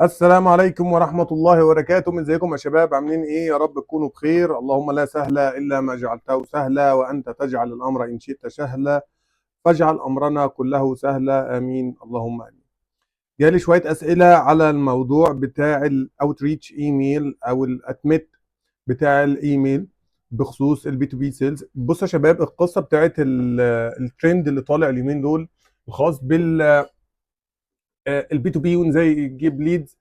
السلام عليكم ورحمة الله وبركاته. من ازيكم يا شباب؟ عاملين ايه؟ يا رب تكونوا بخير. اللهم لا سهل الا ما جعلته سهلا، وانت تجعل الامر ان شئت سهلا، فاجعل امرنا كله سهلا، امين اللهم امين. جالي شوية اسئلة على الموضوع بتاع ال outreach email او الاتمت بتاع الايميل بخصوص ال B2B sales. بصوا يا شباب، القصة بتاعت الترند اللي طالع اليومين دول الخاص بال ال B2B، وازاي نجيب leads،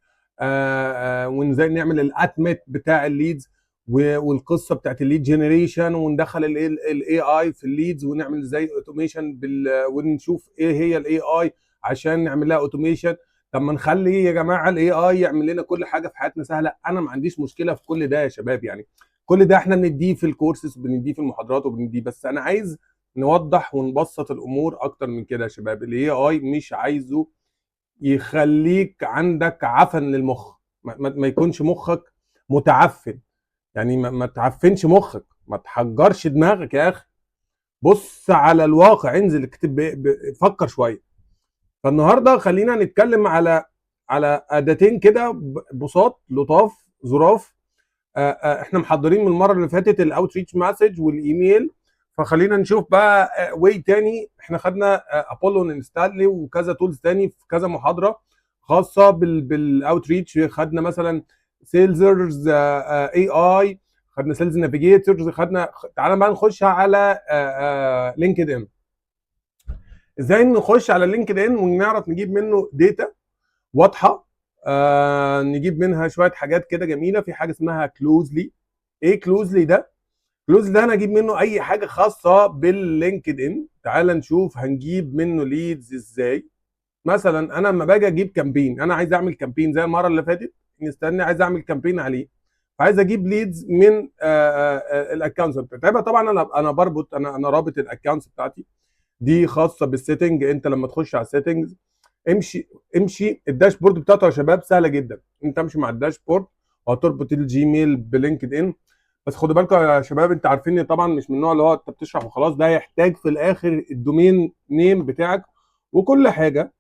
وازاي نعمل الاتمت بتاع ال leads، والقصه بتاعت ال lead generation، وندخل ال AI في ال leads، ونعمل ازاي automation ونشوف ايه هي ال AI عشان نعمل لها automation. طب ما نخلي يا جماعة ال AI يعمل لنا كل حاجة في حياتنا سهلة. انا ما عنديش مشكلة في كل ده يا شباب، يعني كل ده احنا بنديه في الكورسز وبنديه في المحاضرات وبنديه، بس انا عايز نوضح ونبسط الامور اكتر من كده يا شباب. ال AI مش عايزه يخليك عندك عفن للمخ، ما يكونش مخك متعفن، يعني ما تعفنش مخك، ما تحجرش دماغك يا اخي. بص على الواقع، انزل اكتب، فكر شوية. فالنهارده خلينا نتكلم على اداتين كده بساط لطاف ظراف. احنا محضرين من المرة اللي فاتت ال outreach message والايميل، فخلينا نشوف بقى way تاني. احنا خدنا Apollo Instantly وكذا tools تاني في كذا محاضرة خاصة بال outreach. خدنا مثلا Salesers AI، خدنا Sales Navigators، خدنا. تعالى بقى نخش على LinkedIn. ازاي نخش على LinkedIn ونعرف نجيب منه data واضحة، نجيب منها شوية حاجات كده جميلة. في حاجة اسمها Closely. ايه Closely ده؟ Closely ده انا اجيب منه اي حاجة خاصة بال LinkedIn. تعال نشوف هنجيب منه leads ازاي. مثلا انا لما باجي اجيب campaign، انا عايز اعمل campaign زي المرة اللي فاتت، نستنى، عايز اعمل campaign عليه، فعايز اجيب leads من ال accounts بتاعتي. طبعا انا بربط، انا رابط ال accounts بتاعتي دي خاصة بال setting. انت لما تخش على ال settings امشي امشي ال dashboard بتاعته يا شباب سهلة جدا. انت امشي مع ال dashboard وهتربط ال Gmail ب LinkedIn. بس خدوا بالكم يا شباب، انت عارفين طبعا مش من النوع اللي هو انت بتشرح وخلاص، ده هيحتاج في الاخر ال domain name بتاعك وكل حاجة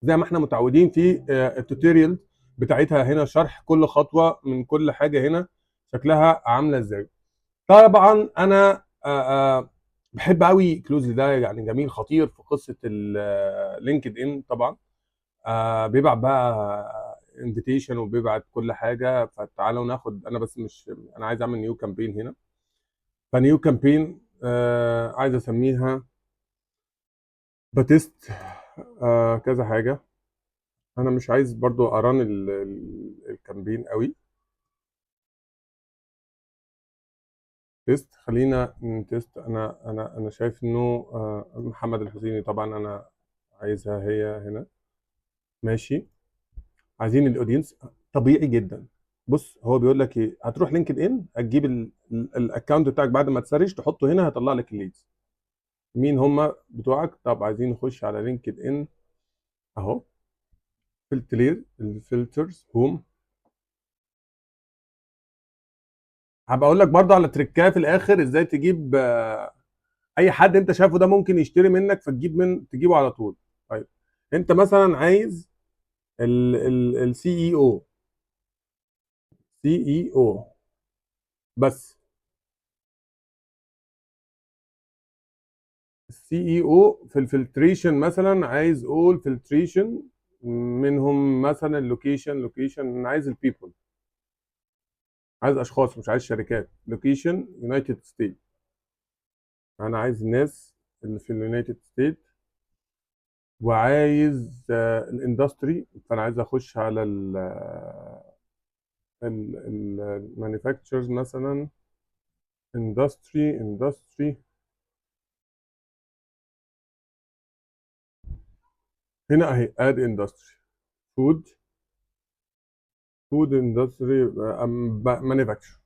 زي ما احنا متعودين في ال tutorial بتاعتها. هنا شرح كل خطوة من كل حاجة هنا شكلها عامله ازاي. طبعا انا بحب قوي Closely ده، يعني جميل خطير في قصة ال LinkedIn. طبعا بيبعت بقى invitation وبيبعت كل حاجة. فتعالوا ناخد، انا بس مش انا عايز اعمل new campaign هنا. ف new campaign عايز اسميها ب test كذا حاجة. انا مش عايز برضو ا run ال campaign قوي. test، خلينا ن test. انا شايف انه محمد الحسيني طبعا انا عايزها هي هنا، ماشي. عايزين ال audience طبيعي جدا. بص هو بيقول لك ايه، هتروح LinkedIn هتجيب ال account بتاعك بعد ما ت search تحطه هنا، هيطلع لك ال leads مين هم بتوعك. طب عايزين نخش على LinkedIn اهو، filter ال filters home. هبقى اقول لك برضه على تريكايه في الاخر ازاي تجيب اي حد انت شايفه ده ممكن يشتري منك، فتجيب من تجيبه على طول. طيب انت مثلا عايز ال CEO، CEO بس، ال CEO في ال filtration مثلا عايز all filtration منهم مثلا location، location انا عايز ال people، عايز اشخاص مش عايز شركات. location United State، انا عايز الناس اللي في ال United State. وعايز ال industry، فانا عايز اخش على ال manufacturers مثلا، industry هنا اهي، add industry، food، food industry، manufacture.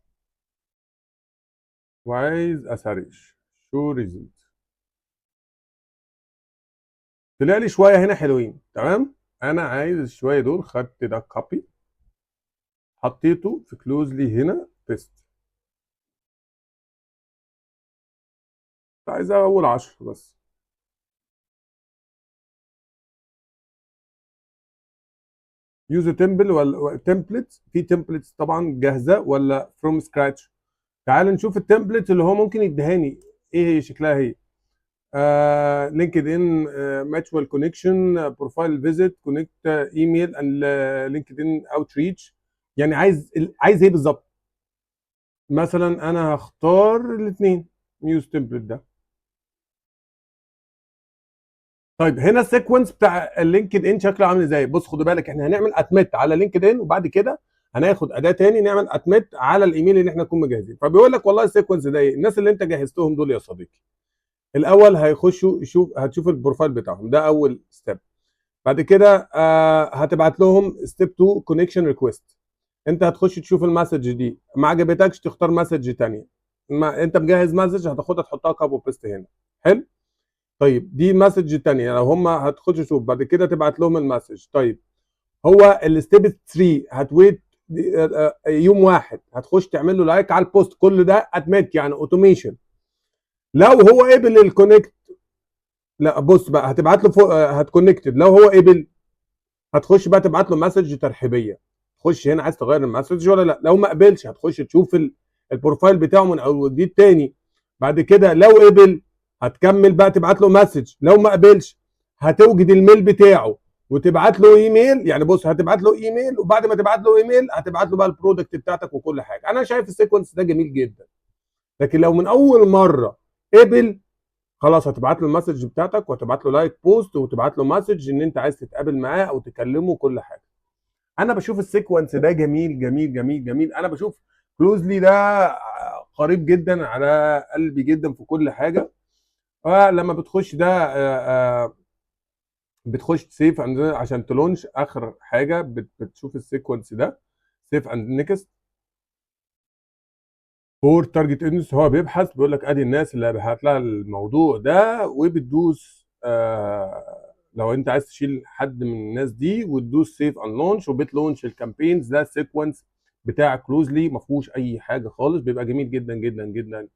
وعايز ا search show result. طلع لي شوية هنا حلوين، تمام. انا عايز الشويه دول، خدت ده copy حطيته في Closely هنا paste. عايز اول 10 بس. use template ولا templates؟ في templates طبعا جاهزة ولا from scratch؟ تعال نشوف ال template اللي هو ممكن يديهاني، ايه هي شكلها؟ هي LinkedIn mutual connection، profile visit، connect، email and LinkedIn outreach. يعني عايز ايه بالظبط؟ مثلا انا هختار الاثنين، use template ده. طيب، هنا ال sequence بتاع ال LinkedIn شكله عامل ازاي؟ بص، خدوا بالك، احنا هنعمل automate على LinkedIn وبعد كده هناخد اداه تاني نعمل automate على الايميل اللي احنا نكون مجهزين. فبيقول لك والله ال sequence ده ايه؟ الناس اللي انت جهزتهم دول يا صديقي، الاول هيخشوا يشوف، هتشوف ال profile بتاعهم، ده اول step. بعد كده هتبعت لهم step 2 connection request. انت هتخش تشوف ال message دي، ما عجبتكش تختار message تانية. ما انت مجهز message هتاخدها تحطها copy paste هنا. حلو، طيب، دي message تانية. لو هم هتخش تشوف، بعد كده تبعت لهم ال message. طيب، هو ال step 3 هت wait يوم واحد، هتخش تعمل له like على ال post. كل ده automate، يعني automation. لو هو قبل ال connect، لا، بص بقى، هتبعت له فوق هت connected. لو هو قبل هتخش بقى تبعت له message ترحيبيه. تخش هنا، عايز تغير ال message ولا لا؟ لو ما قبلش هتخش تشوف ال profile بتاعه من اول وجديد تاني. بعد كده لو قبل هتكمل بقى تبعت له message. لو ما قبلش هتوجد ال mail بتاعه وتبعت له ايميل. يعني بص، هتبعت له ايميل، وبعد ما تبعت له ايميل هتبعت له بقى ال product بتاعتك وكل حاجه. انا شايف ال sequence ده جميل جدا، لكن لو من اول مرة قبل خلاص، هتبعت له ال message بتاعتك وهتبعت له like post وتبعت له message ان انت عايز تتقابل معاه او تكلمه، كل حاجه. انا بشوف ال sequence ده جميل جميل جميل جميل. انا بشوف Closely ده قريب جدا على قلبي جدا في كل حاجه. فلما بتخش ده بتخش save عشان ت launch. اخر حاجة بتشوف ال sequence ده، save and next for target audience. هو بيبحث، بيقول لك ادي الناس اللي هبعت لها الموضوع ده، وبتدوس لو انت عايز تشيل حد من الناس دي، وتدوس save and launch وبت launch ال campaigns. ده ال sequence بتاع Closely، ما فيهوش اي حاجة خالص، بيبقى جميل جدا جدا جدا.